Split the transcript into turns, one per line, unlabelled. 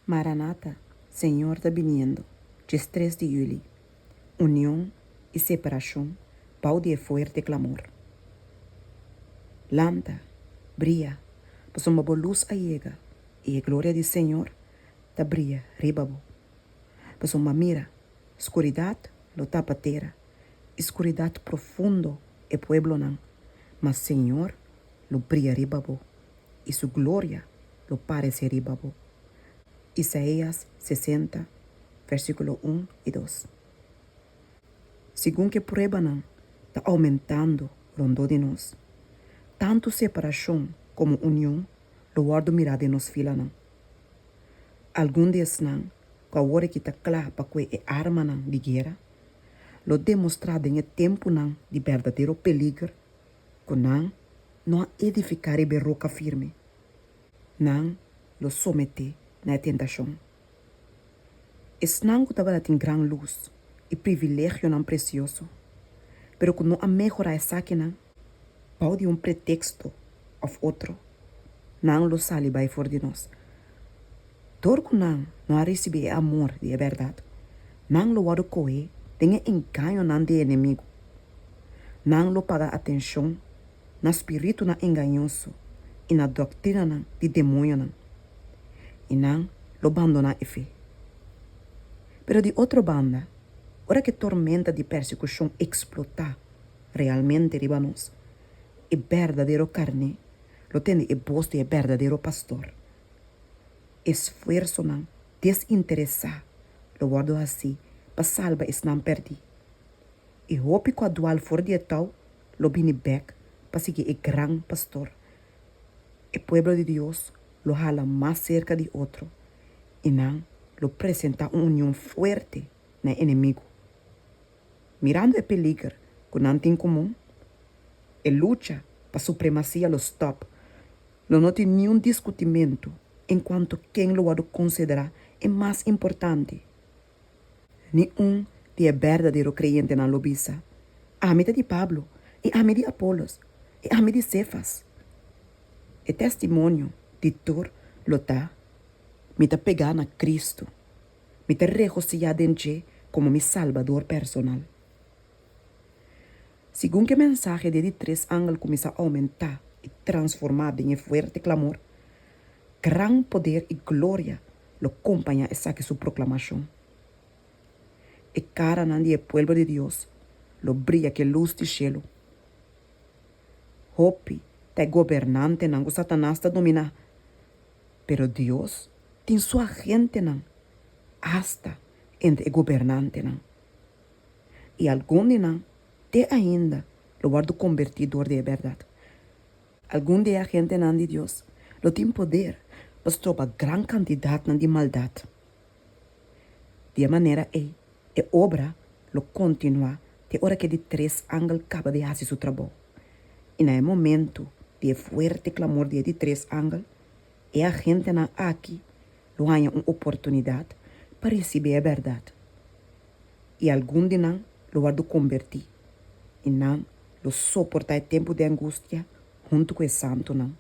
Maranata, Señor ta biniendo, 13 di yüli, Union i separashon bou di e fuerte klamor. Lanta, bria, pasobra bo lus a yega i e gloria di Señor ta bria riba bo. Pasobra mira, skuridat lo tapa tera i skuridat profundo e pueblonan, ma Señor lo bria riba bo i su gloria lo paresé riba bo. Isaías 60, versíkulo 1 i 2. Segun ku e pruebanan ta oumentando rondó di nos, tantu separashon komo union lo wòrdu mirá den nos filanan. Algun di esnan ku awor aki ta kla pa kue e armanan di guera lo demostrá den e tempunan di berdadero peliger ku nan no a edifiká riba e roka firme. Nan lo someté na e tentashon. Esnan ku tabata tin gran lus i privilegionan presioso, pero ku no a mehorá esakinan bou di un preteksto òf otro, nan lo sali bai for di nos. Dor ku nan no a risibí e amor di e bèrdat, nan lo wòrdu kohé den e engañonan di e enemigu. Nan lo paga atenshon na spiritunan engañoso i na doktrinanan di demoñonan, i nan lo bandoná e fe. Pero di otro banda, ora ku e tormenta di persekushon eksplotá realmente riba nos, e berdadero karné lo tende e bos di e berdadero pastor. Esfuersonan desinteresá lo wòrdu hasí pa salba esnan pèrdí. I hopi ku a dual for di e tou lo bini bèk pa sigui e gran pastor. E pueblo di Dios lo hala mas serka di otro i nan lo presentá un union fuerte na e enemigu. Mirando e peliger ku nan tin komun, e lucha pa supremasia lo stòp. Lo no tin niun diskutimentu enkuanto ken lo wòrdu konsiderá e mas importante. Ni un di e berdadero kreyentenan lo bisa, Ami ta di Pablo, i ami di Apolos, i ami di Sefas. E testimonio di tur lo ta, Mi ta pegá na Kristu. Mi ta regosihá den dje komo mi Salbador personal. Segun ku e mensahe di e di tres angel kuminsá oumentá i transformá den e fuerte klamor, gran poder i gloria lo kompañá esaki su proklamashon. E karanan di e pueblo di Dios lo bria ku e lus di shelu. Hopi ta e gobernantenan ku Satanas ta dominá, pero Dios tin su agentenan asta entre e gobernantenan. I algun di nan te ainda lo wòrdu kombertí dor di e bèrdat. Algun di e agentenan di Dios lo tin poder pa stroba gran kantidatnan di maldat. Di e manera ei, e obra lo kontinuá te ora ku e di tres angel kaba di hasi su trabou. I na e momentu di e fuerte klamor di e di tres angel, e agentenan aki lo haña un oportunidat pa risibí e bèrdat. I algun di nan lo wòrdu kombertí, i nan lo soportá e tempu di angustia huntu ku e santunan.